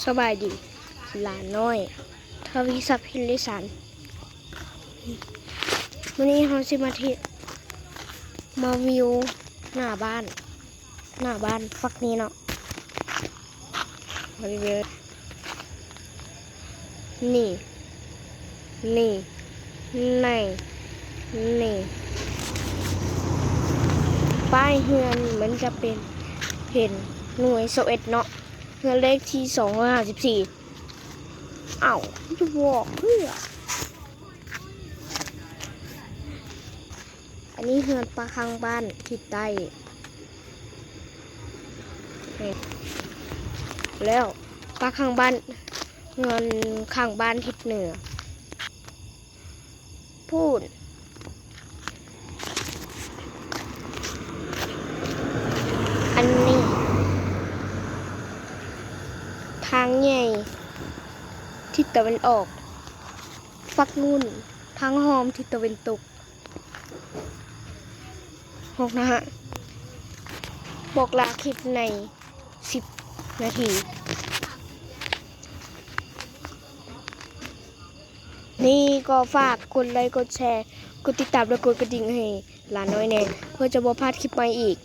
ສະບາຍດີ ຫຼານນ້ອຍ ທະວີສັກ ເພັນລິສານ. ມື້ນີ້ເຮົາຊິມາທີ່ ມາວິວໜ້າບ້ານ ໜ້າບ້ານຝັກນີ້ເນາະ. ມາວິວ ນີ້ ນີ້ ໃນ ນີ້ ປ້າຍເຮືອນມັນຈະເປັນ ເຫັນໜ່ວຍຊາວເອັດເນາະ. ເຮືອນເລກທີສອງຮ້ອຍຫ້າສິບສີ່. ເອົ້າ ຈະບອກເພື່ອ ອັນນີ້ເຮືອນປາກຂ້າງບ້ານທິດໃຕ້. ແລ້ວປາກຂ້າງບ້ານ ເຮືອນຂ້າງບ້ານທິດເໜືອ. ພຸ້ນ ອັນນີ້ ທາງໃຫຍ່ທິດຕາເວັນອອກ, ຝັ່ງນູ້ນ ທາງອ້ອມທິດຕາເວັນຕົກ. ຮອກນະ ບອກລາຄລິບໃນສິບນາທີ. ນີ້ກໍຝາກກົດໄລກ໌ ກົດແຊ ກົດຕິດຕາມ ແລະ ກົດກະດິ່ງໃຫ້ຫຼານນ້ອຍແດ່ ເພື່ອຈະບໍ່ພາດຄລິບໃໝ່ອີກ.